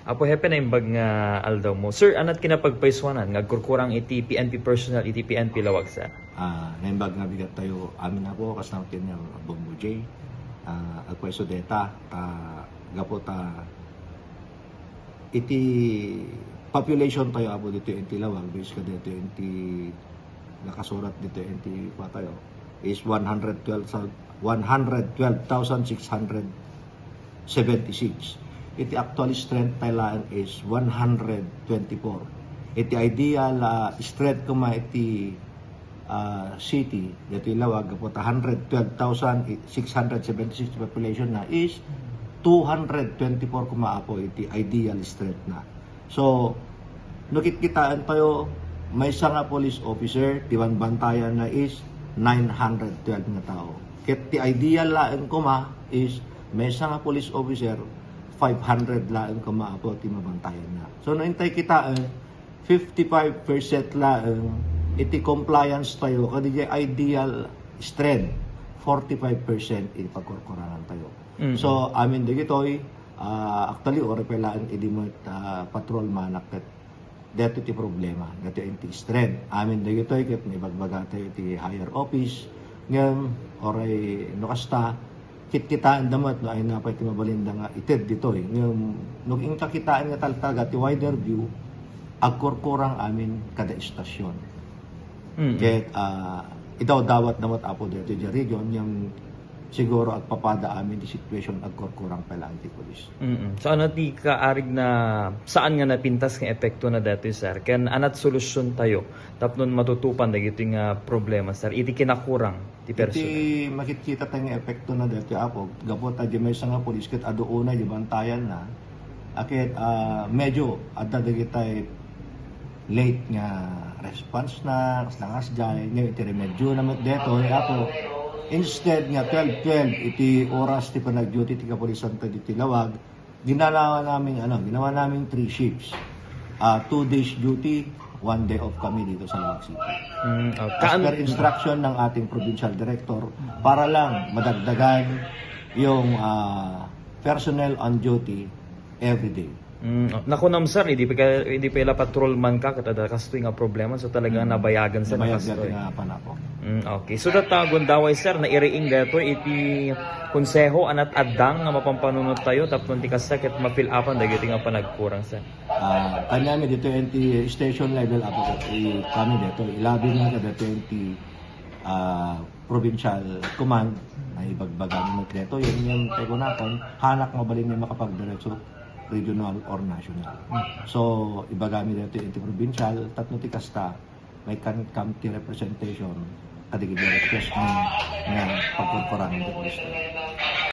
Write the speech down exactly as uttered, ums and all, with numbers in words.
Apo Hepe, naimbag nga aldawmo. Sir, anat kinapagpaisuanan nga agkurkurang iti P N P personnel iti P N P Laoag, sir? Ah, naimbag nga bigat tayo amin, Apo, kas nakin nga Bombo J. Ah, agpaiso deta, ta gapu ta iti population tayo, Apo, dito iti Laoag, base ka dito iti nakasurat dito iti pa tayo, is one hundred twelve, one hundred twelve thousand six hundred seventy-six. Iti actual strength tayo laeng is one hundred twenty-four. Iti ideal, ah, strength koma iti, ah, city, dito Laoag, gapu ta hundred twelve thousand six hundred seventy-six population na, is two hundred twenty-four koma, Apo, iti ideal strength na. So, no kitkitaen tayo, maysa nga police officer, ti banbantayan na is nine hundred twelve nga tao. Ket ti ideal laeng koma is maysa nga police officer, five hundred laeng koma, Apo, ti mabantayan na. So, no intay kitaen, fifty-five percent laeng iti compliance tayo kadi ideal strength, forty-five percent iti pagkurkurangan tayo. Mm. So, amin dagitoy, ah, actually, uray pay laeng idi met, ah, patrolman ket daytoy ti problema, daytoy iti strength. Amin dagitoy ket naibagbaga tayo iti higher office. Ngem, uray no kasta, kitkitaen da met no ay napay ti mabalinda nga ited ditoy. Ngem, no inka kitaen nga talaga ti wider view, agkurkurang amin kada istasyon. Mm. Ket, ah, idawdawat da met, Apo, daytoy diay region, ngem siguro agpapada amin ti situation, agkurkurang pay laeng ti pulis. Mm. So, ano ti kaarig na saan nga napintas nga epekto na daytoy, sir? Ken anat solusyon tayo tapno matutupan dagitoy nga problema, sir? Iti kinakurang ti personal. Iti makitkita tayo nga epekto na daytoy, Apo, gapu ta diay maysa nga pulis ket adu unay diay bantayan na. Aket, ah, medyo adda dagitay late nga response na, kasla nga sdiay, nga iti remedyo na met daytoy, Apo. Instead nga twelve twelve iti oras ti panag-duty ti kapulisan ta ditoy Laoag, ginawa namin, ano, ginawa namin three shifts. Ah, two days duty, one day off kami dito sa Laoag City. Mm, okay. As per instruction ng ating provincial director, para lang madagdagan yung, ah, personnel on duty every day. Mm, oh, nakunam, sir, idi pa ka, idi pa la patrolman ka, ket adda kastoy nga problema, so talagang nabayagan, sir, nabayagan kastoy nga panapo. Mm, okay. So, that, ah, gundaway, sir, naireing daytoy iti konseho, anat adda nga mapanpanunot tayo, tapno ti kasta ket ma-fill upan dagiti nga panagkurang, sir. Ah, kaniami dito iti station level, Apo, ket i-, kami dito, ilabi man ka dito iti, ah, provincial command, na ibagbaga ni Mekreto, yun yung tayo nakon, hanak mabalin nga makapagdiretso regional or national. So, ibaga mi dito iti provincial, tapno ti kasta, may kan-, kam ti representation, kadagiti request mi nga pagkurkurangan ti pulis.